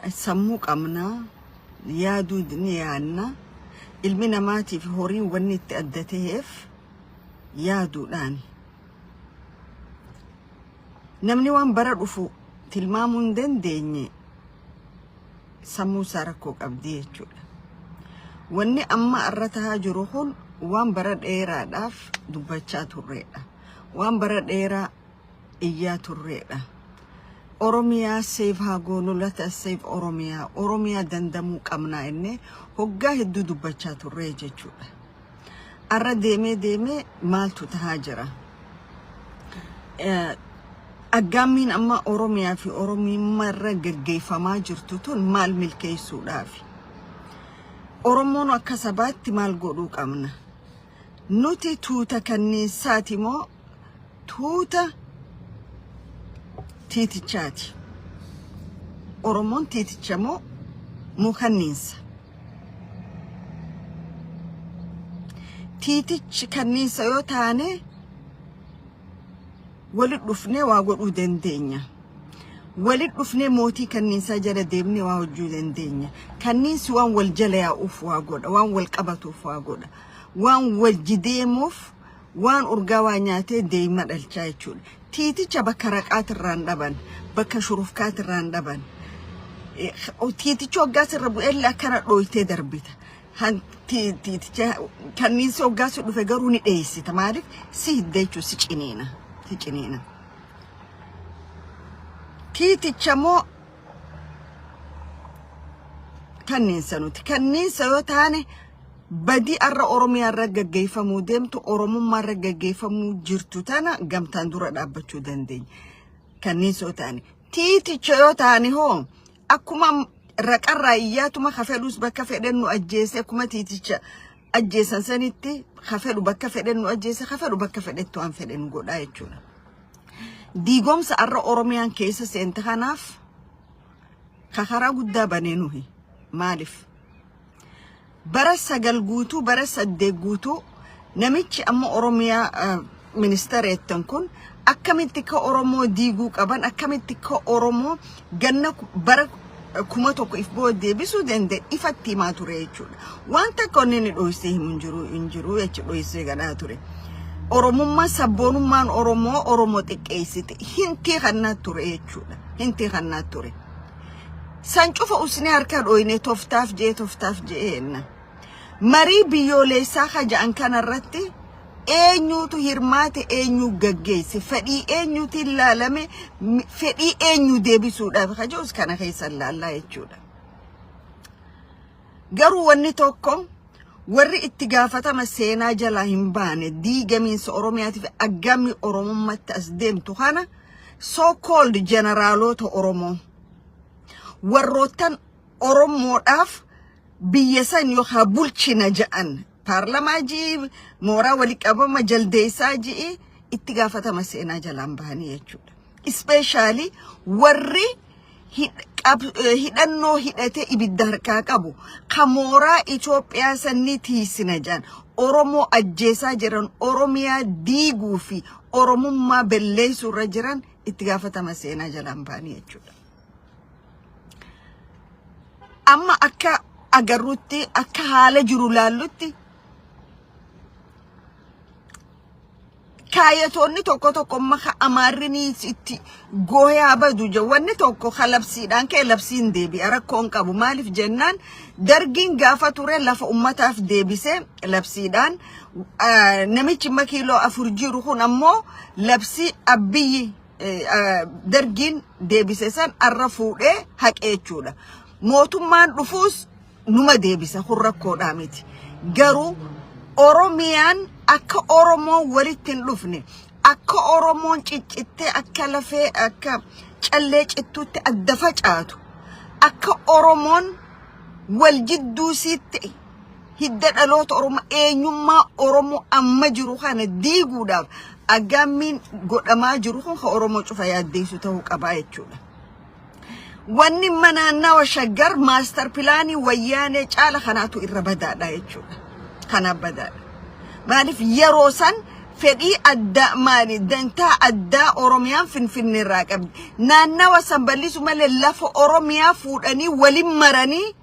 Sammuu qabna, yaaduu ni yaadna. Ilmi namaatiif horiin wanni itti adda taheef yaaduudhaani. Namni waan bara dhufu tilmaamuu hin dandeenye sammuu isaa rakkoo qabdi jechuudha. Wanni amma irra tahaa jiru kun waan bara dheeraadhaaf dubbachaa turreedha. Waan bara dheeraa iyyaa turreedha. Oromiyaa save haa goonu, let us save Oromiyaa. Oromiyaa dandamuu qabnaa innee hoggaa hedduu dubbachaa turree jechuudha. Arra deemee deemee maaltu tahaa jira? Aggaammiin amma Oromiyaa fi Oromummaa irra gaggeeffamaa jirtu tun maal milkeessuudhaafi? Oromoon akka sabaatti maal godhuu qabna? Nuti tuuta kanniinsaati moo tuuta tiitichaati? Oromoon tiiticha moo moo kanniinsa? Tiitichi kanniinsa yoo taane walit dhufnee waa godhuu dandeenya. Walit dhufnee mootii kanniinsaa jala deemnee waa hojjuu dandeenya. Kanniinsi waan wal jala yaa'uuf waa godha, waan wal qabatuuf waa godha, waan wajji deemuuf waan urgaa waa nyaatee deema dhalchaa jechuudha. Tiiticha bakka raqaatirraan dhaban, bakka shurufkaatirraan dhaban. Tiiticha hoggaa sirra bu'ellee akkana dhooytee darbita. Tiiticha kanniinsi hoggaa si dhufe garuu ni dheessita. Maaliif si hidda jechuudha, si ciniina. Si ciniina. Tiiticha moo kanniinsa nuti? Kanniinsa yoo taane badii arra Oromiyaa irra gaggeeffamuu deemtu, Oromummaa irra gaggeeffamuu jirtu tana gamtaan dura dhaabbachuu dandeenya. Kanniinsa yoo taane. Tiiticha yoo taane hoo akkuma raqarraa iyyaatuma ka fedhus bakka fedhen nu ajjeese, akkuma tiiticha ajjeesan sanitti ka fedhu bakka fedhen nu ajjeese, ka fedhu bakka fedhettu waan fedhe nu godhaa jechuudha. Diigomsa arra Oromiyaan keessa seente kanaaf ka karaa guddaa banee nuhi. Maaliif? Bara 9 guutuu, bara 8 guutuu namichi amma Oromiyaa ministeerettan kun akkamitti akka Oromoo diiguu qaban, akkamitti akka Oromoo ganna bara 1000 if booda deebisuu danda'e ifatti himaa ture jechuudha. Waan takka inni inni dhoysee himu hin jiru hin jiru jechuudha, dhoysee gadhaa ture. Oromummaa sabboonummaan Oromoo Oromoo xiqqeessite hintii kannaa ture jechuudha. Hintii kannaa ture. San cufa usnee harka dhooyne toftaaf jee toftaaf jee enna. Marii biyyooleessaa ka ja'an kanarratti eenyuutu hirmaate, eenyuu gaggeesse, fedhii eenyuutiin laalame, fedhii eenyuu deebisuudhaaf ka jedhus kana keessa laallaa jechuudha. Garuu wanni tokko warri itti gaafatama seenaa jalaa hin baane diigamiinsa Oromiyaatiif aggaammi Oromummaatti as deemtu kana so called jeneraalota Oromoo warroottan Oromoodhaaf biyya san yookaan bulchina ja'an paarlamaa ji'i, mooraa wali qabama jaldeessaa ji'i, itti gaafatama seenaa jalaan bahanii jechuudha. Especially warri hidhannoo hidhatee ibidda harkaa qabu ka mooraa Itoophiyaa sannii tiisina jedhan Oromoo ajjeesaa jiran, Oromiyaa diiguu fi Oromummaa balleessuu irra jiran itti gaafatama seenaa jalaan bahanii jechuudha. Amma akka agarrutti, akka haala jiru laallutti, kaayatoonni tokko tokko amma ka amaarri ni itti goohee haa badu jedhu, wanni tokko ka labsiidhaan ka'e labsiin deebi'a, rakkoon qabu. Maaliif jennaan, dargiin gaafa ture lafa ummataaf deebise labsiidhaan. Namichi imma kiiloo 4 jiru kun ammoo labsii abbiyyi dargiin deebise san arra fuudhee haqee jechuudha. Mootummaan dhufuus numa deebisa, kun rakkoodhaa miti. Garuu Oromiyaan akka Oromoon walitti hin dhufne, akka Oromoon ciccittee akka lafee akka callee cittuutti adda facaatu, akka Oromoon wal jidduu siitti hidda dhaloota Oromoo, eenyummaa Oromoo amma jiru kana diiguudhaaf aggaammiin godhamaa jiru kun ka Oromoo cufa yaaddeessu ta'uu qabaa jechuudha. Wanni naannawa Shaggar master plan wayyaanee caala kanaatu irra badaadha jechuudha. Kanaaf badaadha. Maaliif yeroo san Fedhii addaa maali, dantaa addaa Oromiyaan Finfinnee irraa qabdi. Naannawa san bal'isu malee lafa Oromiyaa fuudhanii waliin maranii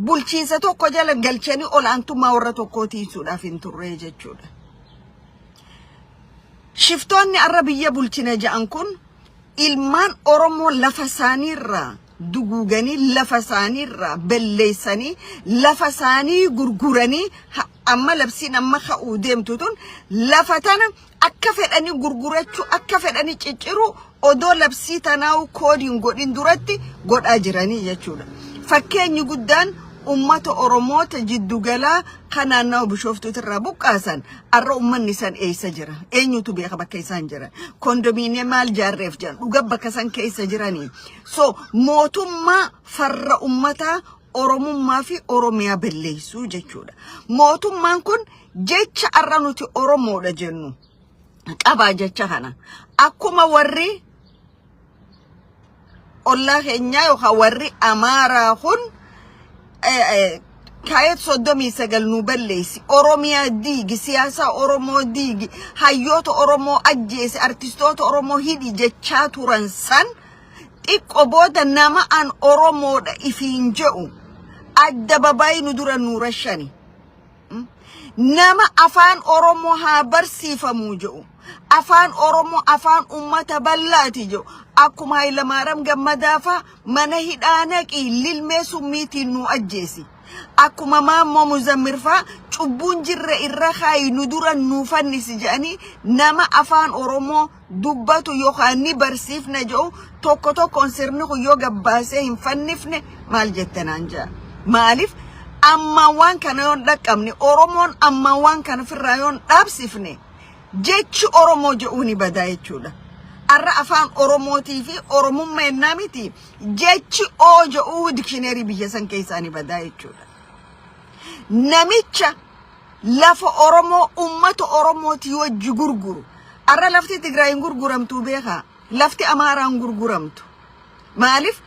bulchiinsa tokko jala galchanii olaantummaa warra tokkoo tiisuudhaaf hin turre jechuudha. Shiftoonni arra biyya bulchina ja'an kun ilmaan Oromoo lafa isaaniirraa duguuganii, lafa isaaniirraa balleessanii, lafa isaanii gurguranii, amma labsiin amma ka'uu deemtu tun lafa tana akka fedhanii gurgurachuu, akka fedhanii cicciruu odoo labsii tanaa'u koodiin godhin duratti godhaa jiranii jechuudha. Fakkeenyi guddaan ummata Oromoota jiddugalaa kan naannawa Bishooftuutirraa buqqaasan, arra ummanni san eessa jira? Eenyutu beeka bakka isaan jiran? Kondominiyeem maal jaarreef jiran? Dhuga bakka san keessa jiranii. So mootummaa farra ummataa, Oromummaa fi Oromiyaa balleessuu jechuudha. Mootummaan kun jecha arra nuti Oromoodha jennu qabaa jecha kana. Akkuma warri ollaa keenyaa yookaan warri Amaaraa kun kaayet 39 nu balleessi, Oromiyaa diigi, siyaasa Oromoo diigi, hayyoota Oromoo ajjeesi, artistoota Oromoo hidhi jechaa turan san, xiqqo booda nama an Oromoodha ifiin jedhu adda babaayii nu dura nu rashani. Nama afaan Oromoo haa barsiifamuu jedhu, afaan Oromoo afaan ummata bal'aati jedhu, akkuma Hayilamaariyaam Gammadaa faa mana hidhaa naqii lilmee summiitiin nu ajjeesi. Akkuma Maammoo Muzammir faa cubbuun jirre irra kaayi, nu dura nu fannisi jedhanii, nama afaan Oromoo dubbatu yookaan ni barsiifna jedhu tokko tokkoon sirni kun yoo gabbaasee hin fannifne maal jettanaan jedha. Maaliif ammaan waan kana yoon dhaqqabne, Oromoon ammaan waan kana ofirraa yoon dhaabsifne, jechi Oromoo jedhuu ni badaa jechuudha. Arra afaan Oromootii fi Oromummaa ennaa miti, jechi oo jedhuu dictionary biyya san keessaa ni badaa jechuudha. Namicha lafa Oromoo ummata Oromootii wajji gurguru. Arra lafti Tigraay hin gurguramtu beekaa. Lafti Amaaraa hin gurguramtu. Maaliif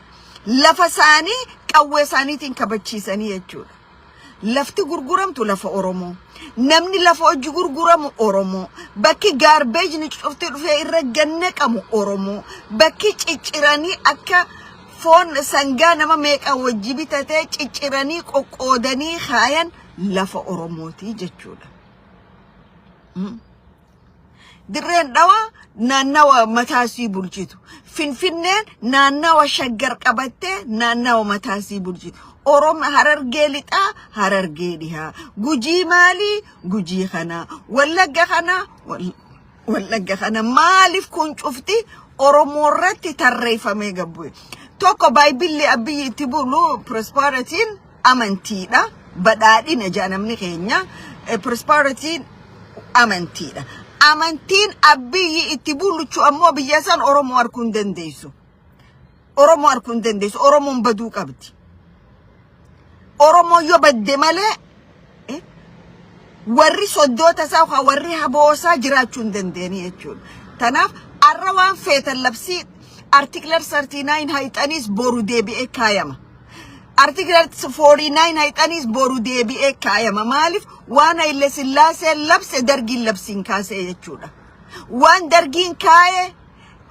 lafa isaanii qawwee isaaniitiin kabachiisanii jechuudha. Lafti gurguramtu lafa Oromoo. Namni lafa hojii gurguramu Oromoo. Bakki garbageni cufti dhufee irra gannaqamu Oromoo. Bakki cicciranii akka foon sangaa nama meeqaan wajji bitatee cicciranii qoqqoodanii kaayan lafa Oromooti jechuudha. Dirreen Dhawaa naannawa mataasii bulchitu. Finfinneen naannawa Shaggar qabattee naannawa mataasii bulchitu. Oromo Harargee Lixaa, Harargee Dhihaa. Gujii maalii? Gujii kana. Wallagga kana. Wallagga kana. Maaliif kun cufti Oromoo irratti tarreeffamee gabbu'e? Tokko baayibilli Abiyyi itti bulu prosperityn amantiidha. Badhaadhina jedha namni keenya. Prosperityn amantiidha. Amantiin Abiyyi itti buluchu ammoo biyya san Oromoo arguu hin dandeessu. Oromoo arguu hin dandeessu. Oromoon baduu qabdi. Oromoo yoo badde malee warri soddoota isaa yookaan warri haboosaa jiraachuu hin dandeenye jechuudha. Tanaaf arra waan feetan labsii article 39 hayxaniis boru deebi'ee kaayama. Article 49 hayxaniis boru deebi'ee kaayama. Maaliif waan Haile Sillaasee labse Dargiin labsiin kaasee jechuudha. Waan Dargiin kaaye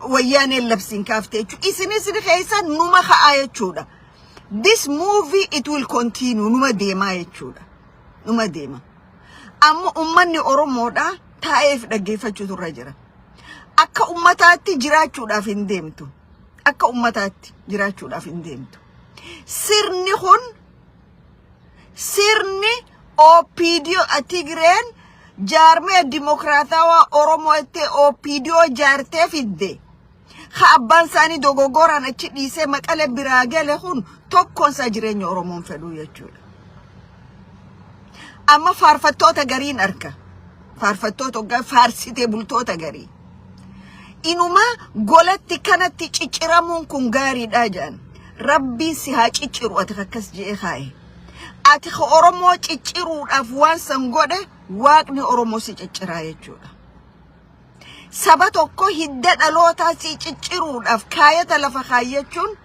Wayyaaneen labsiin kaafte jechuudha. Isinis keessa numa ka'aa jechuudha. This movie, it will continue, numa deemaa jechuudha. Numa deema. Amma ummanni Oromoodha taa'eef dhaggeeffachuutu irra jira. Akka ummataatti jiraachuudhaaf hin deemtu. Akka ummataatti jiraachuudhaaf hin deemtu. Sirni kun sirni OPDO, Tigreen jaarmee dimokiraatawaa Oromoo itti OPDO jaartee fidde. Ha abbaan isaanii dogoggoraan achi dhiisee Maqale biraa gale kun tokkoon isaa jireenya Oromoon fedhuu jechuudha. Amma faarfattoota gariin arka. Faarfattoota hoggaa faarsitee bultoota garii. Inuma golatti kanatti cicciramuun kun gaariidha jedhan. Rabbiin si haa cicciru ati akkas je'ee kaa'e. Ati ka Oromoo cicciruudhaaf waan san godhe, Waaqni Oromoo si cicciraa jechuudha. Saba tokko hidda dhalootaa si cicciruudhaaf kaayata lafa kaayyachuun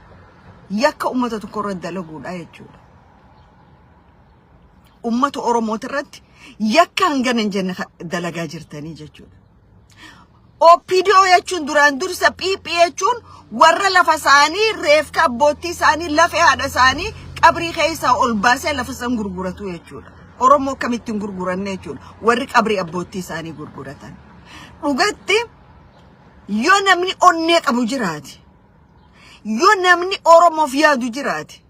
yakka uummata tokko irratti dalaguudha jechuudha. Uummata Oromooti irratti yakka hangana hin jenne dalagaa jirtanii jechuudha. OPDO jechuun duraan dursa PP jechuun warra lafa isaanii, reefka abbootii isaanii, lafee haadha isaanii qabrii keessaa ol baasee lafa san gurguratu jechuudha. Oromoo akkamittiin gurguranne jechuudha. Warri qabrii abbootii isaanii gurguratan. Dhugatti yoo namni onnee qabu jiraate, yoo namni Oromoof yaadu jiraate,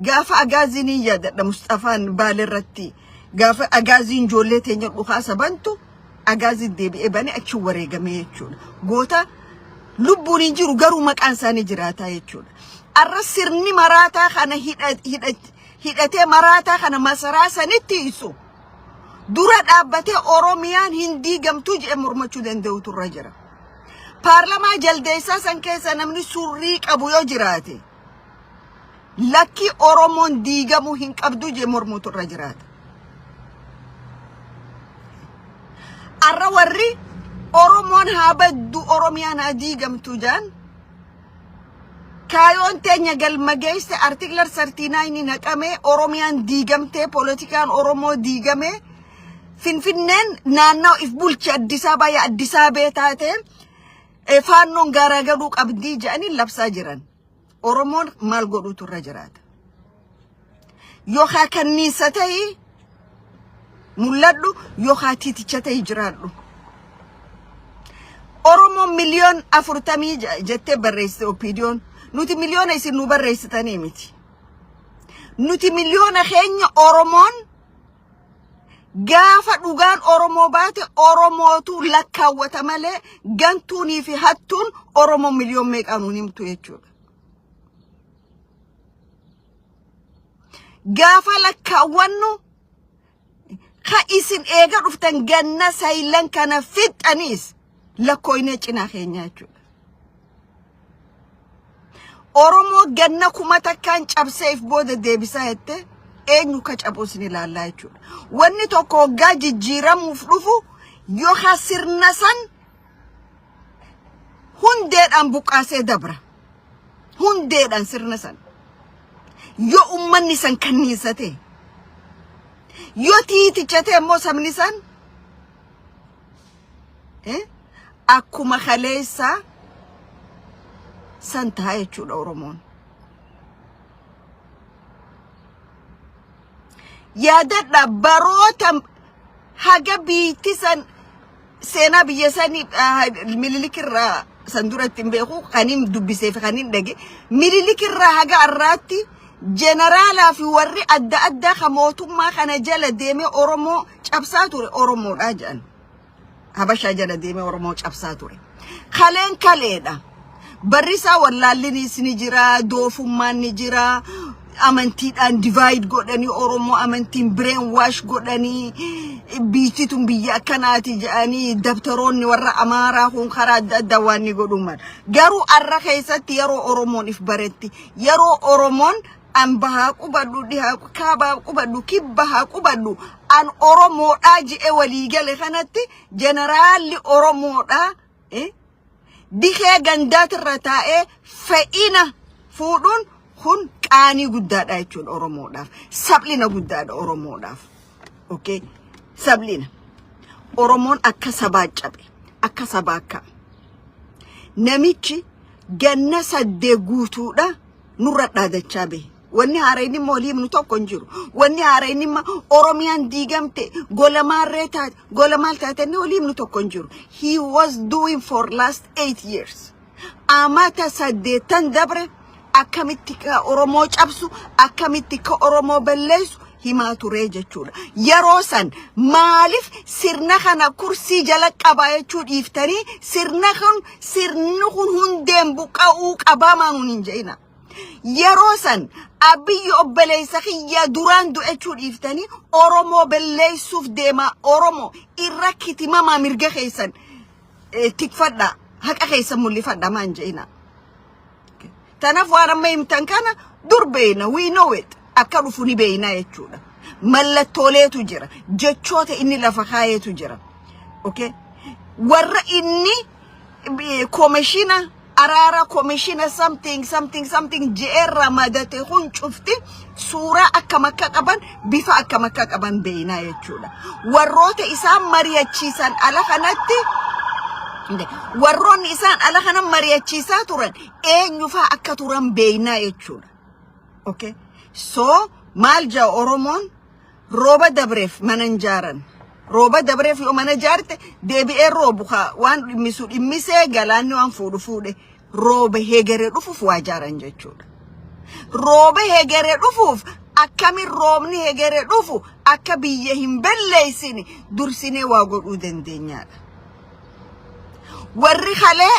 gaafa agaaziin hin yaadadha, Mustafaan Baale irratti gaafa agaaziin ijoollee teenya dhukaasa bantu, agaaziin deebi'ee bane achi wareegamee jechuudha. Goota lubbuun hin jiru garuu maqaan isaanii jiraataa jechuudha. Arra sirni maraataa kana hidhatee maraataa kana masaraa sanitti hiisu dura dhaabbatee Oromiyaan hin diigamtuu jedhee mormachuu danda'utu irra jira. Paarlamaa jaldeessaa san keessa namni surrii qabu yoo jiraate, lakki, Oromoon diigamuu hin qabdu jedhee mormuutu irra jiraata. Arra warri Oromoon haa baddu, Oromiyaan haa diigamtu jaan, kaayoon teenya galma geesse, article 39 naqamee, Oromiyaan diigamtee, poolitikaan Oromoo diigamee, Finfinneen naannoo if bulchi, Addis Ababa Addis Ababee taate, faannoon garagaluu qabdii jedhanii labsaa jiran. Oromoon maal godhuutu irra jiraata? Yookaan kanniisa ta'ii mul'adhu, yookaan tiiticha ta'ii jiraadhu. Oromoon 40 miliyoon jettee barreessite OPDOn. Nuti miliyoona isin nu barreessitanii miti. Nuti miliyoona keenya Oromoon gaafa dhugaan Oromoo baate Oromootu lakkaawwata malee gantuunii fi hattuun Oromoo miliyoon meeqaa nuun himtu jechuudha. Gaafa lakkaawwannu ka isin eega dhuftan ganna saylan kana fixxaniis lakkooynee cinaa keenya jechuudha. Oromoo ganna 1000n cabseef booda deebisaa jette, eenyu ka cabus ni ilaallaa jechuudha. Wanni tokko hoggaa jijjiiramuuf dhufu yookaan sirna san hundeedhaan buqqaasee dabra. Hundeedhaan sirna san. Yoo ummanni san kanniisate, yoo tiitichate immoo sabni san akkuma kaleessaa san ta'a jechuudha Oromoon. Yaadadha, baroota haga biitti san seenaa biyya sanii Minilik irraa, san duratti hin beeku, kanin dubbisee fi kanin dhage, Minilik irraa haga har'aatti jeneraalaa fi warri adda addaa ka mootummaa kana jala deemee Oromoo cabsaa ture Oromoodha jedhan. Habashaa jala deemee Oromoo cabsaa ture. Kaleen kaleedha. Barri isaa wallaallinis ni jira, doofummaan ni jira, amantiidhaan divide godhanii Oromoo amantiin brain wash godhanii, biyyi tun biyya akkanaati jedhanii dabtaroonni warra Amaaraa kun karaa adda addaa waan ni godhu mala. Garuu arra keessatti yeroo Oromoon if baretti, yeroo Oromoon an bahaa qubadhu, dhihaa, kaabaa qubadhu, kibba haa qubadhu, an Oromoodhaa je'e walii gale kanatti jeneraalli Oromoodhaa dikee gandaatirra taa'ee fe'ina fuudhuun kun qaanii guddaadha jechuudha Oromoodhaaf. Sablina guddaadha Oromoodhaaf. Okay? Sablina. Oromoon akka sabaa cabe, akka sabaa akka. Namichi ganna 8 guutuudha nurra dhaadachaa bahe. Wanni haaraan immoo olii himnu tokko hin jiru. Wanni haaraan immoo Oromiyaan diigamte, gola maarree taate, gola maal taate inni olii himnu tokko hin jiru. He was doing for last 8 years. Amata 8 dabre akkamitti ka Oromoo cabsu, akkamitti ka Oromoo balleessu himaa ture jechuudha. Yeroo san maaliif sirna kana kursii jala qabaa jechuu dhiiftanii, sirna kun, sirni kun hundeen buqqa'uu qabaa maanuun hin je'ina? Yeroo san Abiyyi obboleessa kiyya duraan du'achuu dhiiftanii, Oromoo balleessuuf deemaa, Oromoo irra kitimamaa, mirga keessan tikfadhaa, haqa keessan mul'ifadhaa maan je'ina? Tanaaf waan amma himtan kana dur beeyna, we know it, akka dhufu ni beeyna jechuudha. Mallattooleetu jira, jechoota inni lafa kaayeetu jira. Okay? Warra inni komishina araara, komishina something something something je'eerra madate kun cufti suuraa akkam akka qaban, bifa akkam akka qaban beeynaa jechuudha. Warroota isaan mari'achiisan ala kanatti Warroonni isaan ala kana mari'achiisaa turan eenyufaa akka turan beeynaa jechuudha. Okay. So maal jaa Oromoon? Rooba dabreef mana hin jaaran. Rooba dabreef yoo mana jaarte, deebi'ee roobu haa waan dhimmisu dhimmisee, galaanni waan fuudhu fuudhe, rooba hegeree dhufuuf waa jaaran jechuudha. Rooba hegeree dhufuuf, akkamin roobni hegeree dhufu akka biyya hin balleessine dursinee waa godhuu dandeenyaadha. Warri kalee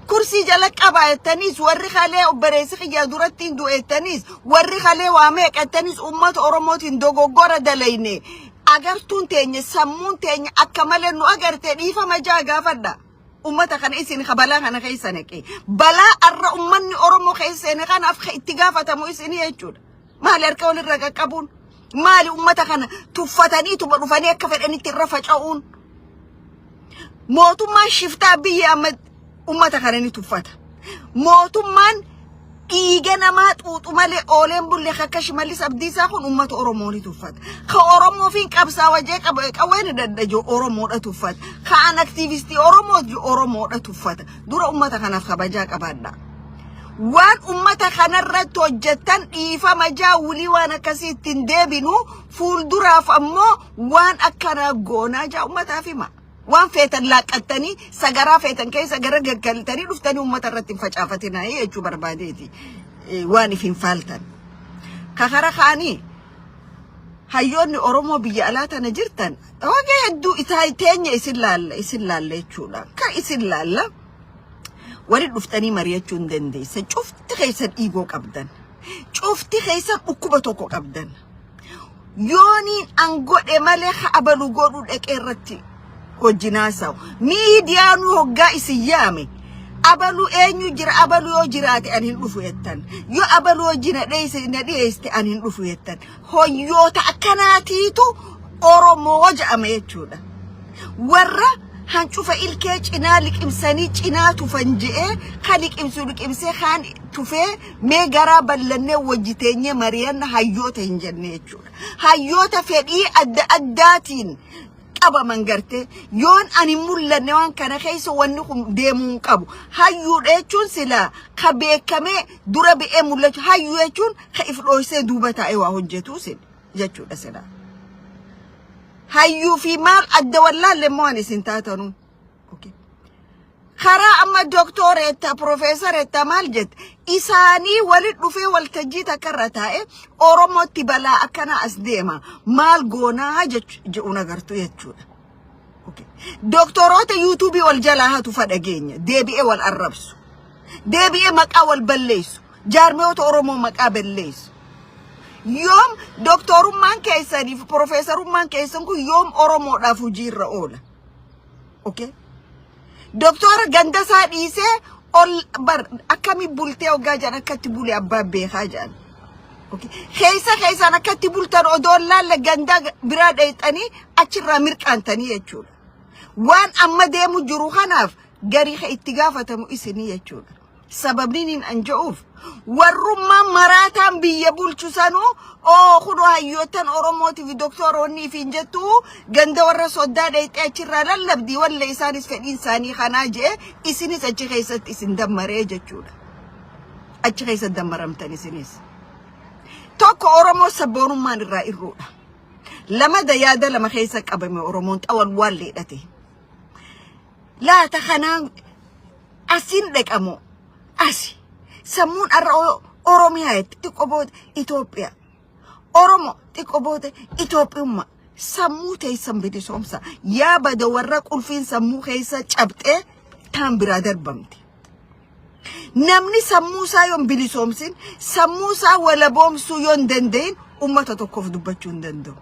kursii jala qabaattaniis, warri kalee obboleessi kiyyaa duratti hin du'ettaniis, warri kalee waa meeqattaniis, uummata Oromootiin dogoggora dalayne, agartuun teenya, sammuun teenya akka malee nu agarte, dhiifama jaa gaafadha. Uummata kana isin balaa kana keessa naqe. Balaa arra uummanni Oromoo keessa seene kanaaf itti gaafatamu isinii jechuudha. Maali harka walirra qaqqabuun? Maali uummata kana tuffataniituma dhufanii akka fedhanitti irra faca'uun? Mootummaan shiftaa biyya amma uummata kana ni tuffata. Mootummaan dhiiga namaa xuuxu malee ooleen bulle akka Shimallis Abdiisaa kun uummata Oromoo ni tuffata. Ka Oromoo fi qabsaawa jee qawwee ni dadhajo Oromoodha tuffata. Ka an aktiivistii Oromooti Oromoodha tuffata. Dura uummata kanaaf kabajaa qabaadha. Waan uummata kanarratti hojjettan dhiifama jaa, wulii waan akkasii ittiin deebinu, fuulduraaf ammoo waan akkanaa goonaa jaa uummataaf hima. Waan feetan laaqqattanii, sagaraa feetan keessa gara gaggaltanii dhuftanii uummata irratti hin facaafatinaa jechuu barbaadeeti. Waan if hin faaltan. Kakara kaanii, hayyoonni Oromoo biyya alaa tana jirtan, hojii hedduu isaa teenya isin laalla, isin laalla jechuudha. Ka isin laalla wali dhuftanii mari'achuu hin dandeessan. Cufti keessan dhiigoo qabdan. Cufti keessan dhukkuba tokko qabdan. Yooniin an godhe malee abalu godhu dhaqee irratti wajjin haasa'u. Miidiyaanuu hoggaa isin yaame, abalu eenyu jira, abalu yoo jiraate an hin dhufu jettan. Yoo abalu wajji na dhiyeessite an hin dhufu jettan. Hoyyoota akkanaatiitu Oromoo jedhama jechuudha. Warra hancufa ilkee cinaa liqimsanii cinaa tufan je'ee, ka liqimsu liqimsee kaan tufee, mee garaa ballannee wajji teenyee mari'anna hayyoota hin jenne jechuudha. Hayyoota fedhii adda addaatiin qabaman gartee, yoon ani mul'anne waan kana keessa wanni kun deemuu hin qabu. Hayyuudha jechuun silaa ka beekamee dura bi'ee mul'achu. Hayyuu jechuun ka if dhooysee duuba taa'ee waa hojjetu jechuudha silaa. Hayyuu fi maal adda wallaalle immoo ani isin taatanuu. Karaa amma dooktoreetta, piroofeesareetta, maal jette, isaanii walit dhufee waltajjii takka irra taa'e, Oromootti balaa akkanaa as deema, maal goonaa jedhu nagartu jechuudha. Dooktoroota yuutuubii wal jalaa hatu fa dhageenya, deebi'ee wal arrabsu, deebi'ee maqaa wal balleessu, jaarmiyoota Oromoo maqaa balleessu. Yoom dooktorummaan keessanii fi piroofeesarummaan keessan kun yoom Oromoodhaaf hojiirra oola? Okay. Doktora ganda isaa dhiisee ol bar akkami bultee hoggaa jedhan, akkatti bule abbaa beekaa jedhan. Okay. Keessa keessaan akkatti bultan odoo laalle, ganda biraa dheexanii achirraa mirqaantanii jechuudha. Waan amma deemu jiru kanaaf garii itti gaafatamu isinii jechuudha. Sababni inni an je'uuf, warrummaan maraataan biyya bulchu sanuu oo kunoo hayyootan Oromootii fi doktoroonni ifiin jettu ganda warra soddaa dheexee achirraa lallabdii, walle isaanis fedhiin isaanii kanaa je'e, isinis achi keessatti isin dammaree jechuudha. Achi keessatti dammaramtan isinis. Tokko, Oromoo sabboonummaan irraa irruudha. Lamada, yaada lama keessa qabame Oromoon xawal waan leedhate. Laata kanaan asiin dhaqamoo asi sammuun har'a Oromiyaa jetti, xiqqoo booda Itoophiyaa, Oromoo, xiqqoo booda Itoophiyummaa. Sammuu teessan bilisoomsa yaa bada warra qulfiin sammuu keessa cabxee taan biraa darbamte. Namni sammuu isaa yoon bilisoomsin, sammuu isaa walaboomsuu yoo hin danda'in, uummata tokkoof dubbachuu hin danda'u.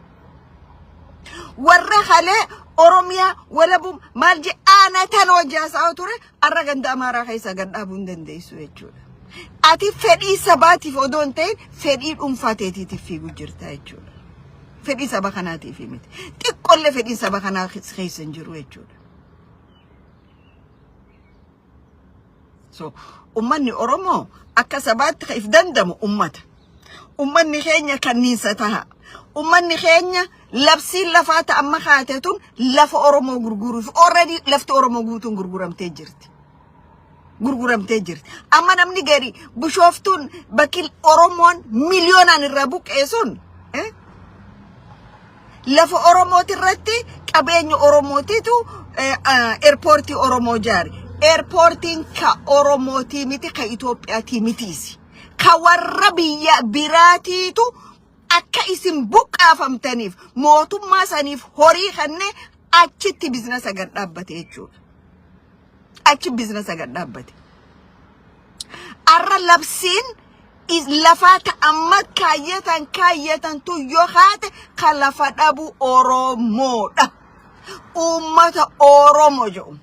Warra halee Oromiyaa walabum maal je aanaa tan hojii haasa'aa ture, arra ganda Amaaraa keessa gad dhaabuu hin dandeessu jechuudha. Ati fedhii sabaatiif odoo hin ta'in fedhii dhuunfaa teetiitiif fiiguu jirta jechuudha. Fedhii saba kanaatiif miti. Xiqqollee fedhiin saba kanaa keessa hin jiru jechuudha. So ummanni Oromoo akka sabaatti kan if dandamu ummata. Ummanni keenya kanniinsa taha. Ummanni keenya Labsiin lafaa ta amma kaate tun lafa Oromoo gurguruuf already lafti Oromoo guutuun gurguramtee jirti. Gurguramtee jirti. Amma namni gari Bishooftuun bakki Oromoon miliyoonaan irraa buqqee sun lafa Oromooti irratti qabeenya Oromootiitu airportii Oromoo jaare. Airportiin ka Oromootii miti, ka Itoophiyaatii mitiisi. Ka warra biyya biraatiitu akka isin buqqaafamtaniif mootummaa saniif horii kennee achitti businessa gad dhaabbate jechuudha. Achi businessa gad dhaabbate. Arra labsiin lafaa ta'amma kaayyatan kaayyatantu yoo haate ka lafa dhabu Oromoodha. Uummata Oromoo jedhu.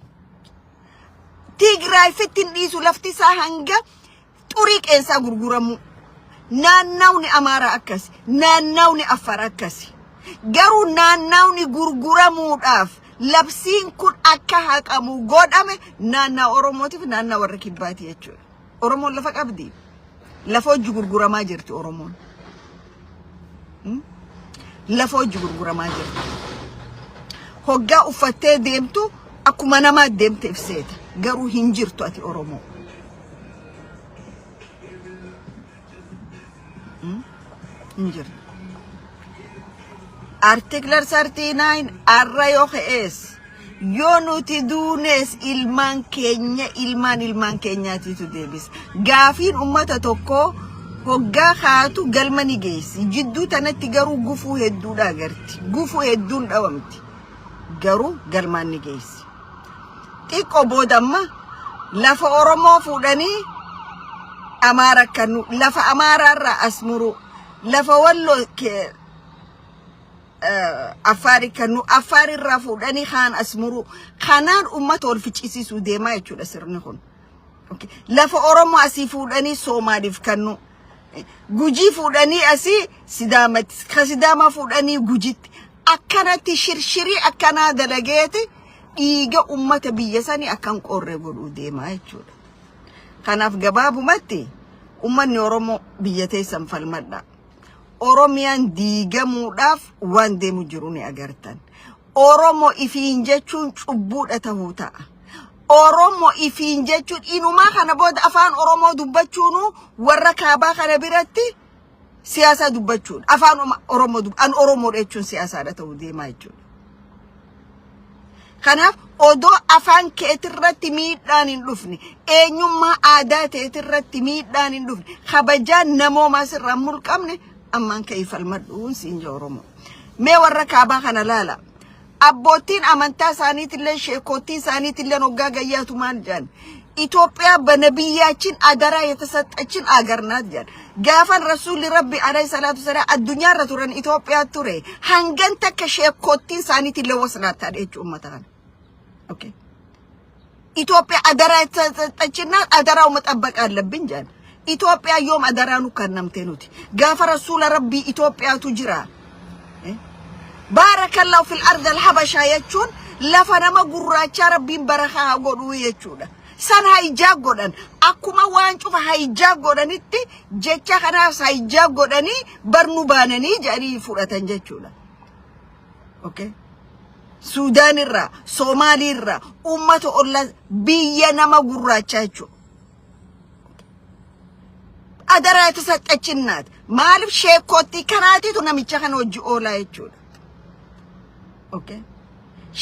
Tigraay fitti hin dhiisu, lafti isaa hanga xurii qeensaa gurguramu. Naannawni Amaaraa akkasi. Naannawni Affaar akkasi. Garuu naannawni gurguramuudhaaf labsiin kun akka haqamu godhame naannaa Oromootiif naannaa warra kibbaati jechuudha. Oromoon lafa qabdi. Lafa hojii gurguramaa jirti Oromoon. Lafa hojii gurguramaa jirti. Hoggaa uffattee deemtu akkuma namaa deemte ibseeta. Garuu hin jirtu ati Oromoo. Hin jirtu. Article 39 arra yoo ka'ees, yoo nuti duunees, ilmaan keenya, ilmaan ilmaan keenyaatiitu deebisa. Gaafiin ummata tokkoo hoggaa kaatu galma ni geessi. Jidduu tanatti garuu gufuu hedduudha agarti. Gufuu hedduun dhawamti. Garuu galmaan ni geessi. Xiqqoo booda amma lafa Oromoo fuudhanii Amaara kennu, lafa Amaaraarraa as muru, lafa Walloo Affaari kennu, Affaarirraa fuudhanii kaan as muru, kanaan ummata wal ficcisiisuu deemaa jechuudha sirni kun. Lafa Oromoo asii fuudhanii Soomaaliif kennu. Gujii fuudhanii asii Sidaamatti, ka Sidaamaa fuudhanii Gujitti. Akkanatti shirshirii akkanaa dalageeti dhiiga ummata biyya sanii akkan qorre godhuu deemaa jechuudha. Kanaaf gabaabumatti ummanni Oromoo biyya teessan falmadha. Oromiyaan diigamuudhaaf waan deemu jiru ni agartan. Oromoo ifiin jechuun cubbuudha ta'uu ta'a. Oromoo ifiin jechuun inumaa kana booda afaan Oromoo dubbachuunu warra kaabaa kana biratti siyaasaa dubbachuudha. Afaan Oromoo an Oromoodha jechuun siyaasaadha ta'uu deemaa jechuudha. Kanaaf odoo afaan keetirratti miidhaan hin dhufne, eenyummaa aadaa teetirratti miidhaan hin dhufne, kabajaan namoomaa sirraa hin mulqamne, ammaan ka'ii falmadhuun siin jaa Oromoo. Mee warra kaabaa kana laala. Abboottiin amantaa isaaniitillee, sheekottiin isaaniitillee hoggaa gayyaatu maal jedhan? ኢትዮጵያ በነቢያችን አደራ የተሰጠችን አገር ናት jedhan. Gaafan Rasuulli Rabbi alayhi salaatu wasalaam addunyaarra turan Itoophiyaa ture. Hangan takka sheekottiin isaaniitillee wasnaattaa jechuudha uummata kana. Okay. ኢትዮጵያ አደራ የተሰጠችና አደራው መጠበቅ አለብን jedhan. Itoophiyaa yoom adaraa nu kennamte nuti? Gaafa Rasuula Rabbii Itoophiyaatu jira. بارك الله في الأرض الحبشة jechuun lafa nama gurraachaa Rabbiin barakaa haa godhuu jechuudha. San hijack godhan, akkuma waan cufa hijack godhanitti jecha kanaaf hijack godhanii barnu baananii jedhanii fudhatan jechuudha. Okay. Suudaan irraa, Soomaalii irraa, uummata ollaa biyya nama gurraachaa jechuudha. አደራ የተሰጠችን ናት. Maaliif sheekootti kanaatiitu namicha kana hojii oolaa jechuudha. Okay.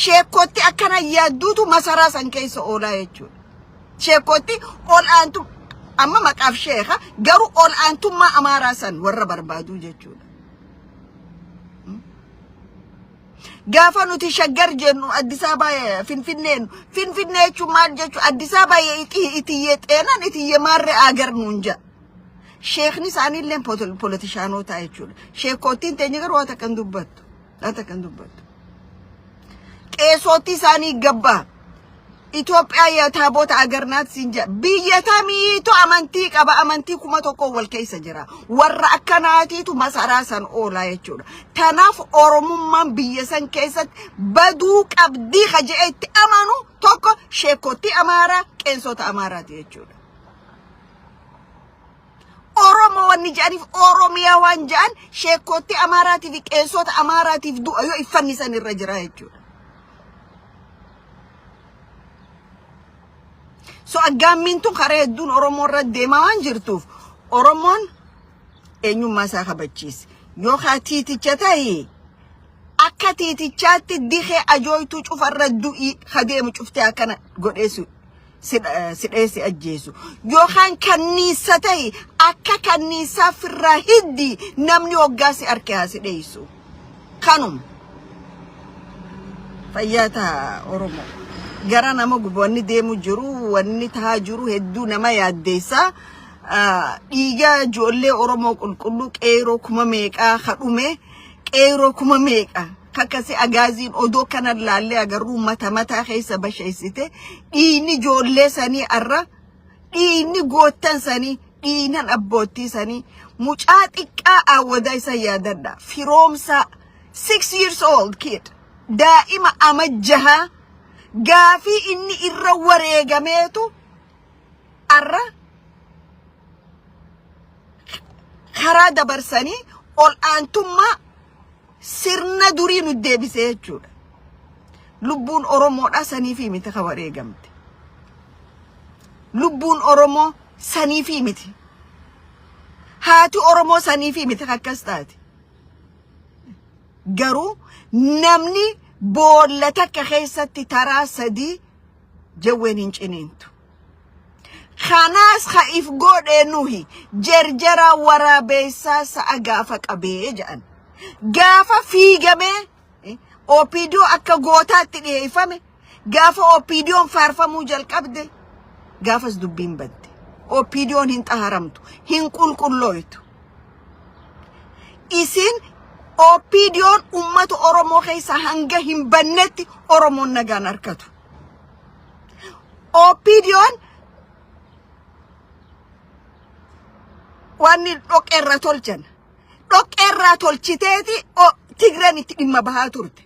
Sheekootti akkana yaadduutu masaraa san keessa oolaa jechuudha. Sheekootti ol aantu amma maqaaf sheeka, garuu ol aantummaa Amaaraa san warra barbaaduu jechuudha. Gaafa nuti Shaggar jennu, Addis Ababa, Finfinneen, Finfinnee jechuun maal jechuun, Addis Ababa itiyyee xeenan itiyyee maarree agar nuun jedha. Sheekni isaaniillee politicianota jechuudha. Sheekottiin teenya garuu waan takka hin dubbattu. Waan takka hin dubbattu. Qeesootti isaanii gabbaa. ኢትዮጵያ የታቦት አገር ናት siin jedha. Biyya tamiitu amantii qaba? Amantii 1000 wal keessa jira. Warra akkanaatiitu masaraa san oolaa jechuudha. Tanaaf Oromummaan biyya san keessatti baduu qabdii ka jedhe itti amanu tokko sheekottii Amaaraa, qeensota Amaaraati jechuudha. Oromoo wanni jedhaniif, Oromiyaa waan jedhan, sheekootti Amaaraatii fi qeessota Amaaraatiif du'a yoo iffannisan irra jira jechuudha. So aggaammiin tun karaa hedduun Oromoo irra deemaa waan jirtuuf, Oromoon eenyummaa isaa kabachiise. Yookaan tiiticha ta'e, akka tiitichaatti dikee ajooytuu cufarra du'ii kadeemu cuftee akkana godheessu sidhee si ajjeesu. Yookaan kanniisa ta'e, akka kanniisaa firraa hiddi, namni hoggaa si arke haa si dheessu. Kanuma. Fayyaa ta'a Oromoo. Gara nama gubu wanni deemu jiru, wanni tahaa jiru hedduu nama yaaddeessa. Dhiiga ijoollee Oromoo qulqulluu, qeeroo meeqaa kadhume, qeeroo meeqa kakkasi agaaziin odoo kana laallee agarruu mata mataa keessa basheessite. Dhiigni ijoollee sanii arra, dhiigni goottan sanii, dhiignan abboottii sanii, mucaa xiqqaa awwadaa isa yaadadha, Firoomsaa, 6 years old kid, daa'ima ama 6, gaafii inni irra wareegameetu arra karaa dabarsanii ol aantummaa sirna durii nu deebise jechuudha. Lubbuun Oromoodha saniifi miti ka wareegamte. Lubbuun Oromoo saniifi miti. Haati Oromoo saniifi miti akkas taate. Garuu namni boolla takka keessatti taraa sadii jawween hin ciniintu. Kanaas ka if godhe nuhi jarjara waraabeessaa sa'a gaafa qabee jedhan. Gaafa fiigamee OPDO akka gootaatti dhiyeeffame, gaafa OPDOn faarfamuu jalqabde, gaafas dubbiin badde. OPDOn hin xaharamtu, hin qulqullooytu. Isin OPDOn ummata Oromoo keessa hanga hin bannetti Oromoon nagaan harkatu. OPDOn wanni dhoqqeerraa tolchan. Dhoqqeerraa tolchiteeti Tigreen itti dhimma bahaa turte.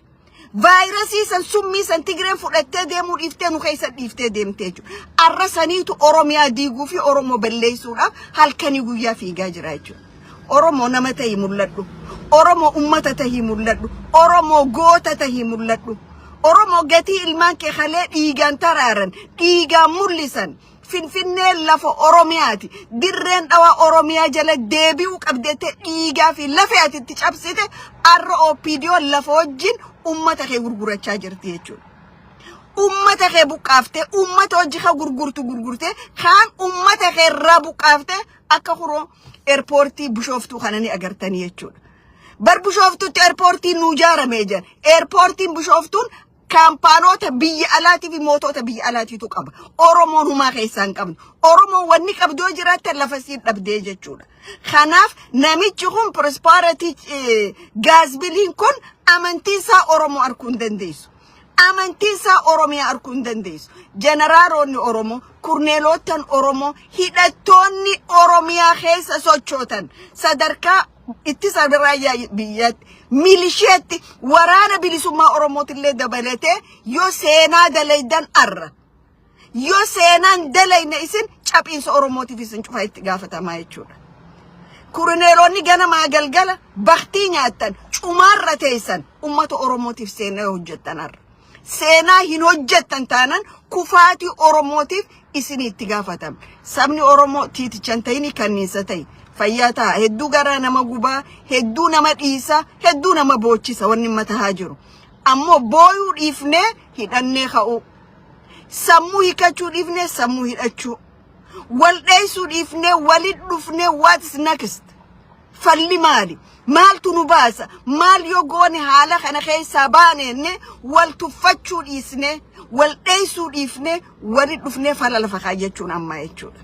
Vaayirasii san, summii san Tigreen fudhattee deemuu dhiiftee nu keessa dhiiftee deemtee jechuudha. Arra saniitu Oromiyaa diiguu fi Oromoo balleessuudhaaf halkanii guyyaa fiigaa jira jechuudha. Oromoo nama ta'ii mul'adhu. Oromoo ummata tahii mul'adhu. Oromoo goota tahii mul'adhu. Oromoo gatii ilmaan kee kalee dhiigaan taraaran, dhiigaan mul'isan. Finfinneen lafa Oromiyaati. Dirreen Dhawaa Oromiyaa jala deebi'uu qabdeettee dhiigaa fi lafee ati itti cabsite, arra OPDO lafa wajjin ummata kee gurgurachaa jirti jechuudha. Ummata kee buqqaaftee, ummata hojii ka gurgurtu gurgurtee, kaan ummata kee irraa buqqaaftee, akka huroo eerpoortii Bishooftuu kana ni agartanii jechuudha. Bar Bishooftuutti eerpoortiin nuu ijaaramee jira. Eerpoortiin Bishooftuun kaampaanoota biyya alaatii fi mootota biyya alaatiitu qaba. Oromoon humaa keessaa hin qabnu. Oromoon wanni qabdu yoo jiraatte lafa siin dhabdee jechuudha. Kanaaf namichi kun, Prosperity Gaazbiliin kun, amantii isaa Oromoo arguu hin dandeessu. Amantii isaa Oromiyaa arguu hin dandeessu. Jeneraalonni Oromoo, kurneelottan Oromoo, hidhattoonni Oromiyaa keessa sochootan, sadarkaa ittisa raayyaa biyyaatti, milisheetti, waraana bilisummaa Oromootillee dabalatee, yoo seenaa dalaydan arra. Yoo seenaan dalayne isin caphiinsa Oromootiif isin cufa itti gaafatamaa jechuudha. Kuruneelonni ganamaa galgala baktii nyaattan, cumaarra teessan, ummata Oromootiif seenaa hojjettan har'a. Seenaa hin hojjettan taanan kufaatii Oromootiif isin itti gaafatama. Sabni Oromoo tiitichan ta'ini, kanniisa ta'e. Fayyaa ta'a. Hedduu garaa nama gubaa, hedduu nama dhiisa, hedduu nama boochisa wanni matahaa jiru. Ammoo booyuu dhiifnee hidhannee ka'uu. Sammuu hiikachuu dhiifnee sammuu hidhachuu. Wal dheessuu dhiifnee walit dhufnee, what's next? Falli maali? Maaltu nu baasa? Maal yoo goone haala kana keessaa baanenne? Wal tuffachuu dhiisnee, wal dheessuu dhiifnee, walit dhufnee fala lafa kaayyachuun ammaa jechuudha.